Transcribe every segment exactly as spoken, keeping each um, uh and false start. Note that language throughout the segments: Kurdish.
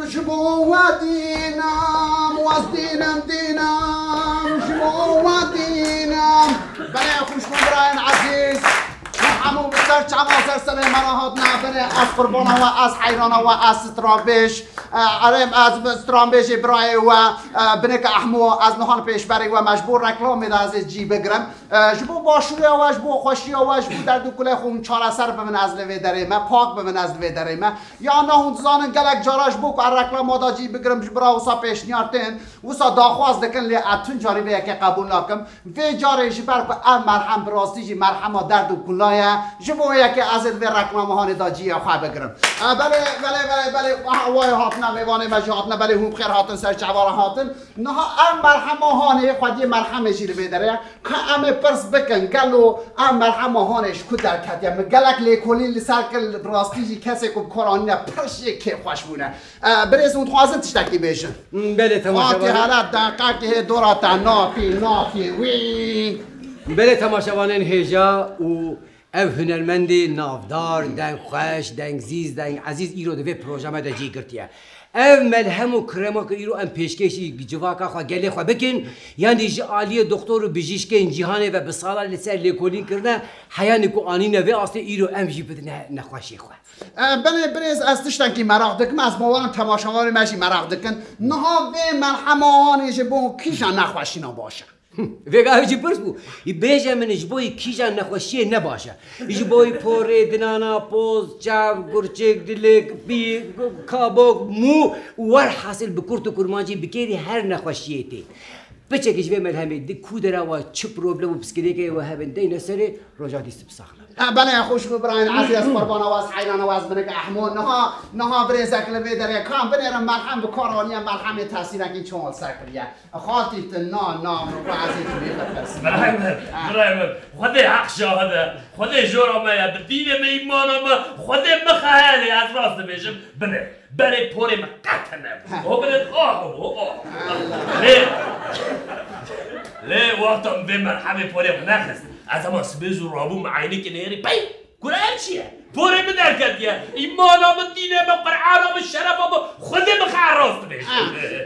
Ji bo we dînim, wez dînim, dînim, ji bo we dînim. Belê xweşik birayên ezîz, hûn hemû bi ser çava ser serê me re hatine. Belê ez qurbana we, ez heyrana we, ez stranbêj, e, erê ez stranbêjê birayê we, e, binêke Ehmo, ez niha li pêşberê we me ji bo reklamê de ez ê cî bigirim. E, ji bo başûriya we, ji bo xweşiya we, ji bo derd û kulê xwe hûn çareser bibin ez li vê derê me, pak bibin ez li vê derê me. Ya na hûn dizanin gelek cara ji bo ku ez reklama da cî bigirim ji bira wisa pêşniyar tên, wisa daxwaz dikin lê ez tun carî vê yekê qebûl nakim. Vê carê ji ber ku ev merhem bi rastî jî merhema derd û kula ye, ji bo yekê ez ê di vê reklama hanê da cî ya xwe bigirim. E, belê, belê, belê, belê, aha, wayê hatine, mêvanê me jî hatine, belê hûn bi xêr hatin, ser çava re hatin. Niha ev merhema hanê, xwediyê merhemê jî li vê derê ye. Ka em ê pirs bikin, gelo ev merhema hanê ji ku derketiye? Min gelek lêkolîn li ser kir, bi rastî jî kesê ku bi kar anîne pir jê kêfxweş bûne. E, birêz hûn dixwazin tiştekî bêjin? Belê, Fatî temaşevanê. Hele deqekê hê dora te napî, napî wî. Belê, temaşevanên hêja û ev hunermendê navdar, dengxweş, dengzîz, dengezîz îro di vê proje me de cî girtiye. Ev melhem û krema ku îro em pêşkêşî civaka xwe, gelê xwe bikin, yanî ji aliyê doktor û bijîşkên cîhanê ve bi salan li ser lêkolîn kirine, heyanî ku anîne vê astê îro em jî bidine nexweşê xwe. E, belê birêz, ez tiştekî meraq dikim, ez bawerim temaşevanê me jî meraq dikin. Niha vê melhema hanê ji bo kîjan nexweşîna baş e? Vêga ew jî pirs bû. Bêje min ji bo kîjan nexweşiyê ne baş e? Ji bo porê, dinana, poz, çav, gurçik, dilik, pî, kabok, mû û werhasil bi kurt û kurmancî bi kêrî her nexweşiyê tê. Piçekî ji vê melhemê di ku dera we çi problem û piskirêkê we hebin deyne serê, roja dî sip saxlem. E, belê xweşik birayên ezîz, ez qurbana we, ez heyrana we, ez binêke Ehmo. Niha, niha birêzek li vê derê kan binêrin melhem bi kar aniye, melhemê tesîrekî çawa li ser kiriye. Xaltî, tu na, na, min ku ez ê ji wê bipirsim. Birayê min, Ha. birayê min, Xwedê heq şahid e, Xwedê jora me ye, bi dînê me, îmana me, Xwedê mixehelê, ez rast dibêjim, binê, berê porê min qet hene. Ha. O binê, oh, oh, oh. Lê, lê wexta min vê merhemê porê min nexist, ez hema sibê zû rabûm, eynikê nêrî, pey! Kura ev çi ye? Porê min derketiye. Îmana min, dînê min, Qur'ana min, şerefa min, Xwedê min xwe rast dibêjim.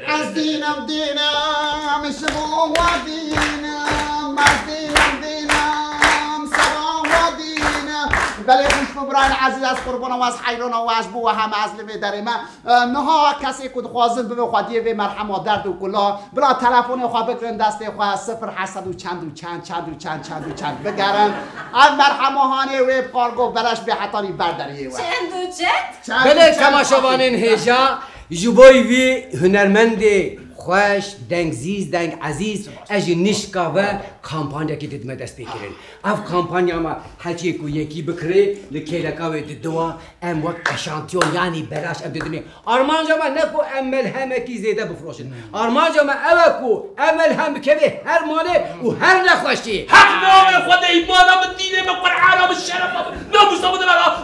Ah, ez dînim, dînim, ji bo we dînim, ez dînim, dînim, seba we dînim. Belê xweş bû birayên ezîz, ez qurbana we, ez heyrana we, ez bo we heme ez li vê derê me. E, niha kesê ku dixwazin bibin xwediyê vê merhema derd û kula, bila telefonê xwe bigirin destê xwe, sifir heşt sed û çend û çend, çend û çend, çend û çend bigerin. Ev merhema hanê wê bi kargo beleş bê hetanî ber deriyê we. Çend û çend? Çend û Belê çend temaşevanên hêja, ji bo vî hunermendê xweş, dengzîz, dengezîz, ez ji nişka ve kampanyekê didime destpêkirin. Ev kampanya me heçiyê ku yekî bikirê, li kêleka wê didiwa, em wek eşantiyon, yanî belaş em didinê. Armanca me ne ku em melhemekî zêde bifroşin. Armanca me ew e ku ev melhem bikeve her malê û her nexweşiyê. Heq navê Xwedê, îmana min, dînê min, Qur'ana min, şerefa min, namûsa min,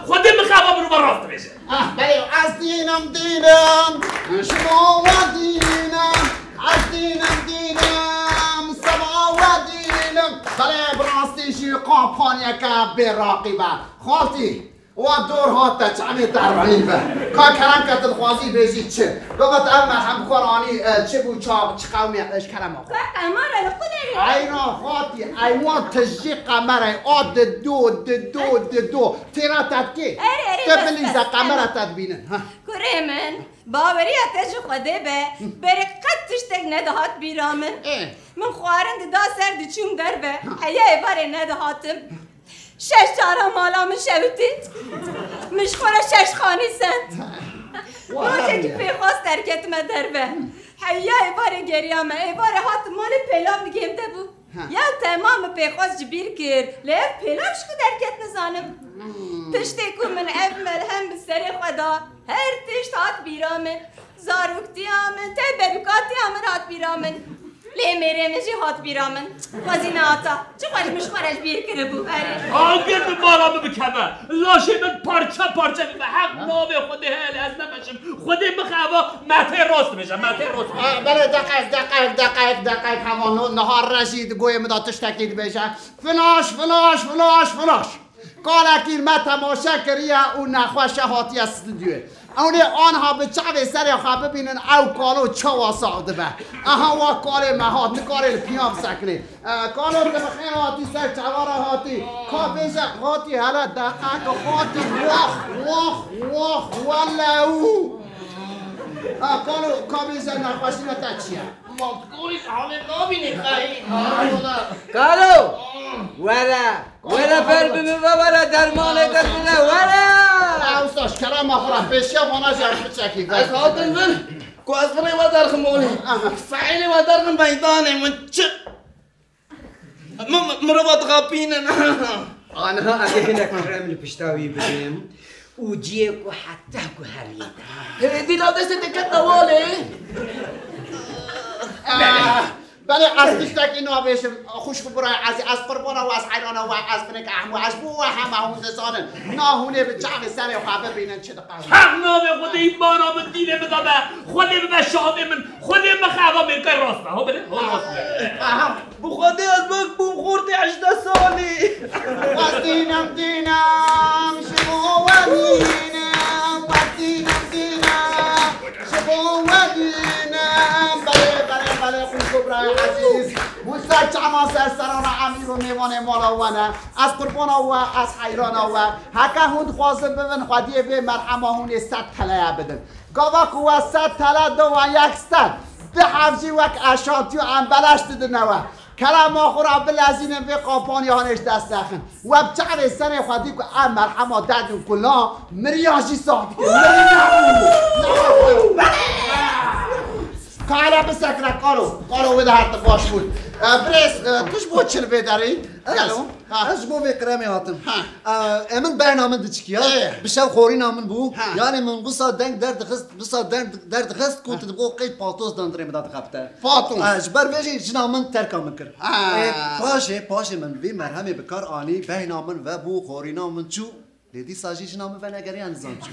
Xwedê min xeva mirova rast dibêje. Ah, belê, ez dînim, dînim, ji bo we dînim, ez dînim, dînim, seba we dînim. Belê, bi rastî jî kampanyeke bê raqîb e. Xaltî, Wa dor hat te, çemê te ranî be. Ka kerem ke tu dixwazî bêjî çi? Baba te ev merhem xwe ranî, e, çi bû, çav, çi qewmê, e, ji kerema xwe. Ka qemara li qulê re. Eyna xatî, eywan tijî qemerey, a dido, dido, dido. Têra te dikê. Erê, erê, Te bes, bilîze bes, qemera erê. Te dibînin. Ha. Kurê min, baweriya te ji Xwedê be. Berê qet tiştek nedihat bîra min. Ê. Min xwarin dida ser diçûm derve. Ha. Heya êvarê nedihatim. Şeş cara mala min şewitî. Min ji xwe re şeş xanî send. Rojekî pêxwas derketime derve. Heya êvarê geriya me. Êvarê hatim malê pêlan di gêm de bû. Ha. Ya temam min pêxwas ji bîr kir. Lê ev pêlan ji ku derket nizanim. Hmm. Tiştê ku min ev melhem bi serê xwe da, her tişt hat bîra min. Zaroktiya min, tey berûkatiya min hat bîra min. Lê mêrê min jî hat bîra min. Xwezî nehata. Çi xwe ji min ji xwe re ji bîr kiribû, erê. Agir bi mala min bikeve. Laşê min parçe parçe bibe. Heq navê Xwedê heye lê ez nemeşim. Xwedê mixeva, me tê rast bêje, me tê rast bêje. Ah, belê, deqek, deqek, deqek, deqek, hema no-, niha rejî di goyê min de tiştekî dibêje. Flaş, flaş, flaş, flaş. Kalekî me temaşe kiriye û nexweşe hatiye stûdyoyê. Ewnê anha bi çavê serê xwe bibînin ew kalo çawa sax dibe. Aha wa kalê me hat, nikarê li piya bisekinê. E, kalo tu bi xêr hatî ser çava re hatî. Ka bêje hatî hele deqek hatî. Wah, wah, wah, welew. E, kalo ka bêje nexweşîna te çi ye? Maltkolî halê nabînî xeyî. Kalo! Were! Were ber bi min ve were dermanê te bide, were! Usta, ji kerema xwe re pêşiya vana jî ez biçekî. Ez hatim vir ku ez virê we derxim olê. Aha. Feîlê we derxim meydanê min çi? Mi-, mi-, mirova dixapînin. Aniha ez ê hinek krem li pişta wî bidim û ciyê ku heta ku heriyê de. Hêdî la destê te ketine walê. Ah, belê ez tiştekî nabêjim. Xwişk û birayê ezîz, ez qurbana we, ez heyrana we, ez binêke Ehmo, ez bo we hema hûn dizanin. Na hûnê bi çavê serê xwe bibînin çi diqewin. Heq navê Xwedê îmana min dînê min de be. Xwedê bibe şahidê min. Xwedê bixe eva mêrkay rast be. Ha, belê, ha, rast be. Aha. Bi Xwedê ez wek bûm xortê hejdeh salî. Ez dînim, dînim, ji bo we dînim, ez dînim, dînim, ji bo we dînim. Belê, belê, belê, xwişk û birayê ezîz. Hûn ser çavan ser serana emîr û mêvanê mala we ne. Ez qurbana we, ez heyrana we. Heke hûn dixwazin bibin xwediyê vê merhema hûn ê sed teleya bidin. Gava ku we sed tele da we yek stand, du heb jî wek eşantiyo em beleş didine we. Kerema xwe re bilezînin vê kampanya hanê ji dest nexin. We bi çavê serê xwe dî ku em merhema dedin ku la miriya jî sax dikin. Mirî nebû. Nebû. Ka hele bisekine kalo. Kalo wê de her tu baş bûn. E, birêz, e, tu ji bo çi li vê derê? Gelo? Ha. Ez ji bo vê kremê hatim. Ha. E, e, min behna min diçikiya. Ê. Bi şev xorîna min bû. Ha. Yani min wisa deng derdixist, wisa deng derdixist ku tu dibo qey patos dandirê min da dixebite. Patos. E, ji ber vê jî jina min terka min kir. Ha. E, paşê, paşê min vê merhemê bi kar anî, behna min vebû, xorîna min çû. Lê dîsa jî jina min venegeriya nizam çû.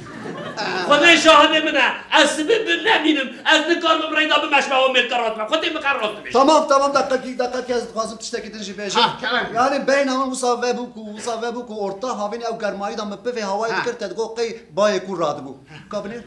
Xwedê şahidê min e. Ez sibê bi nemînim. Ez nikarim bi reyda bimeşme û mêrka rast me. Xwedê min xer rast dibêje. Tamam, tamam, deqekî, deqekî ez dixwazim tiştekî din jî bêjim. Ha, kerem. Yani beyna min wisa vebû ku, wisa vebû ku orta havînê ew germayî da min pivê hawayê Ha. dikir te digot qey bayê kûr radibû. Kabinê?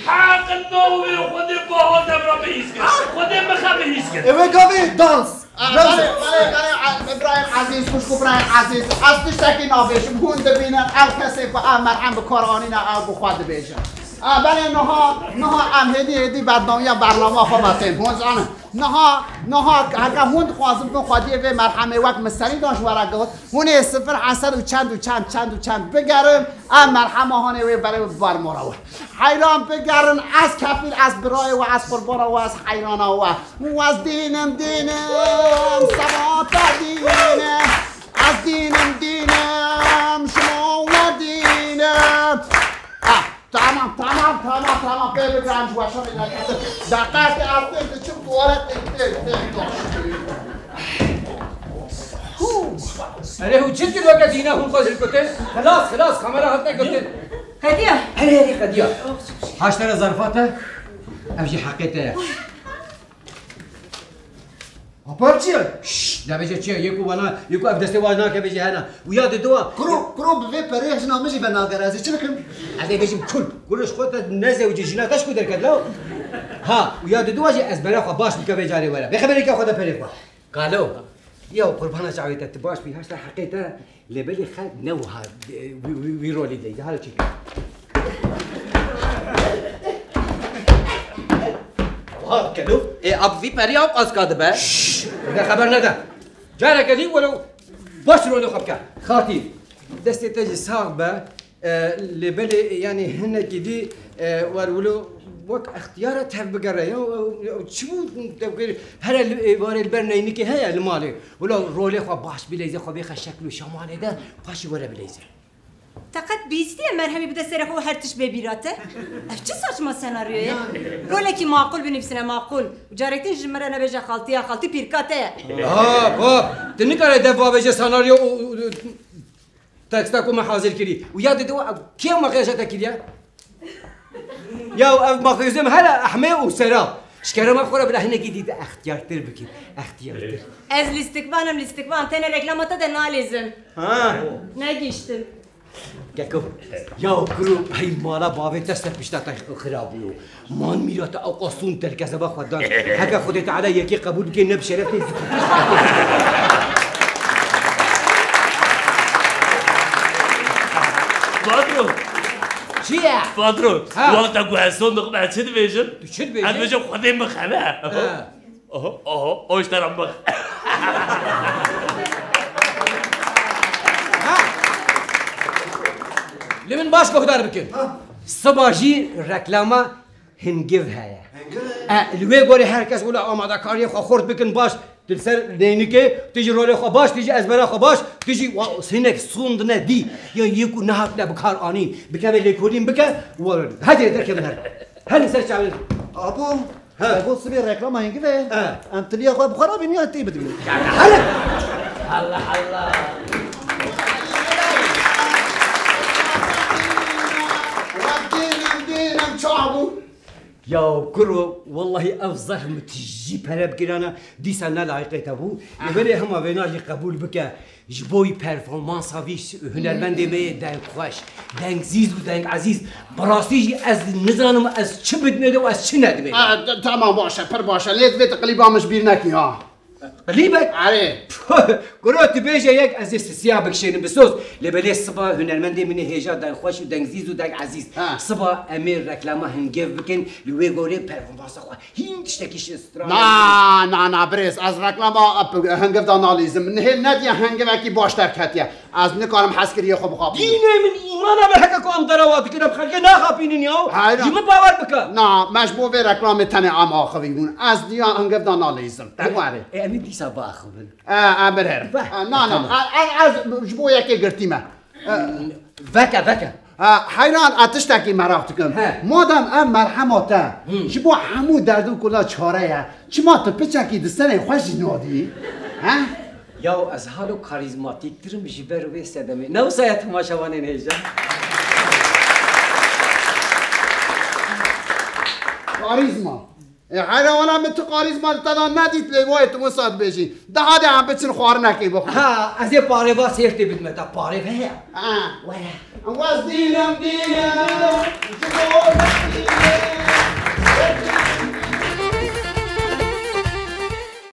Heq navê Xwedê baha devra bihîs kir. Xwedê min xe bihîs kir. Ew ê gavê dans. Ah, Rewşe. Belê, belê, belê, a-, Îbrahîm Ezîz, xwişk û birayên Ezîz, ez tiştekî nabêjim, hûn dibînin, ew kesê ku ev merhem bi kar anîne, ew bi xwe dibêjin. Ah, belê, niha, niha em hêdî hêdî berdewamiya bernama xwe ve tên, hûn zanin. Niha, niha, heke hûn dixwazin bin xwediyê vê merhemê wek min serî da ji we re got, hûn ê sifir hesed û çend û çend, çend û çend bigerin, ev merhema hanê wê belê bi ber mora we. Heyran bigerin, ez kefîl, ez birayê we, ez qurbana we, ez heyrana we. Ez dînim, dînim, seba te dînim. Ez dînim, dînim, şima we dînim. Ah, tamam, tamam, tamam, tamam. Pê bigirin, ji weşanê neketin. Deqet, ez tê diçim tuwalet, tê, tê, tê. Erê, hûn çi dikir weke dîne hûn xwe jî gotin? Xilas, xilas, kamera hatine gotin. Qediya. Erê, erê, qediya. Haşt tane zarfa te, ev jî heqê te ye. Apar çi ye? Şşş, nebêje çi ye? Yê ku wana, yê ku ev destê wan nake bêje hena. Û ya diduwa. Kuro, kuro bi vê perê jina min jî venagerazî. Çi bikim? Ez ê bêjim kul. Kul ji xwe te nezewicî, jina te ji ku derket law? Ha, û ya diduwa jî ez bera xwe baş bike vê carê were. Bê xeberê ke xwe de perê xwe. Kalo. Ya qurbana çavê te, tu baş bî, heşta heqê te. Lê belê xelk ne wiha, e, wî, wî, wî rolî de, hala çêkir. Wiha kelo. Ê, ab vî periya û qaska dibe. Şşş! De xeber nede. Careke dî welo baş rolê xwe bike. Xatî, destê te jî sax be. E, lê belê, yanî hinekî dî, e, wer wilo wek extiyara tev bigere. Ya, e, e, çi bû tevkirî? Here li, e, warê li ber neynikê heye li malê. Wilo rolê xwe baş bileyze, xwe bêxe şekil û şemalê de, paşî were bileyze. Te qet bihîstiye merhemî bide serê xwe û her tişt bê bîra te? Ev çi saçma senaryo ye? Rolekî maqûl binivîsine, maqûl. Û carek din ji min re nebêje xaltiya, xaltî pîrka te ye. Ha, bab, tu nikare dev bavêje senaryo û, û, û, Teksta ku me hazir kirî. Û ya dide ev kê makyajê te kiriye? Ya ev makyajê me hele Ehmê û Sera. Ji kerema xwe re bila hinekî dî te extiyartir bikî. Extiyartir. Ez lîstikvan im, lîstikvan. Tenê reklama te de nalîzim. Ha. Negihiştim. Keko, ya kuro, hey mala bavê te ser pişta te xira bûyo. Man mîra te ewqa sûn terkezeva xwe dan. Heke Xwedê Teala yekê qebûl bike, ne bi şeref tê zikir. Patron! Çi ye? Patron! Ha. Wexta ku ez son dixim, ez çi dibêjim? Tu çi dibêjî? Ez dibêjim Xwedê mixebe. Ha. Oho, oho, o işte rambık. Ha. Li min baş guhdar bikin. Ha. Siba jî reklama hingiv heye. Hingiv heye? E, li wê gorê her kes wila amadekariyê xwe xurt bikin baş. Tu li ser neynikê, tu jî rolê xwe baş, tu jî ezbera xwe baş, tu jî wa-, hinek sund ne dî. Ya yê ku nehatine bi kar anîn, bikeve lêkolîn bike, wa-, hadi derkevin her. Her ser çavê. Abo. He. Bo sibê reklama hingivê. He. Em tiliya xwe bi xwe re bîniya tê bidibînin. Hele! Allah Allah! Wa dênem, dênem, çawa bû? Ya kuro, wellahî ev zehf min tijî pere bikirana, dîsa ne layiqê te bû. Lê belê hema vêna jî qebûl bike. Ji bo wî performansa vî hunermendê me yê dengxweş, dengzîz û dengezîz, bi rastî jî ez nizanim ez çi bidimê de û ez çi nedimê de. A, t-, tamam, baş e, pir baş e. Lê divê tu klîba min ji bîr nekî, ha. Klîbek? Erê. Kuro, tu bêje yek ez ê sisiya bikişênim bi soz. Lê belê siba hunermendê min ê hêja dengxweş û dengzîz û dengezîz. Ha. Siba em ê reklama hingev bikin, li wê gorê performansa xwe hîn tiştekî ji stran. Na, na, na, birêz, ez reklama, ap, hingiv de nalîzim. Nihê nediye hingivekî baş derketiye. Ez nikarim hezkiriyê xwe bixapînim. Dînê min, îmana min, heke ku em derewa dikin, em xelkê naxapînin ya. Hayra. Ji min bawer bike. Na, me ji bo vê reklamê tenê em axivî bûn. Ez diya hingiv de nalîzim. Te guherê. E, em ê dîsa biaxivin. E, e, bir herim. Veh. E, na, na, Tamam. e, e, ez ji bo yekê girtî me. Veke, veke. Ha, heyran, ez tiştekî meraq dikim. He. Madem ev merhema te Hı. ji bo hemû derd û kula çare ye, çima tu piçekî di serê xwe jî nadî? He? Yaw, ez halo karîzmatîktir im ji ber vê sedemê. Ne wisa ye temaşevanên hêja? Karîzma. E, heyra wala min tu karîzma li te de nedît, lê wayê tu wisa dibêjî. De hadi em biçin xwarinekê bixwin. Ha, ez ê parêva sêrtê bidime te. Parêv heye? Ha. Were. Wez dînim, dînim, ji bo dînim.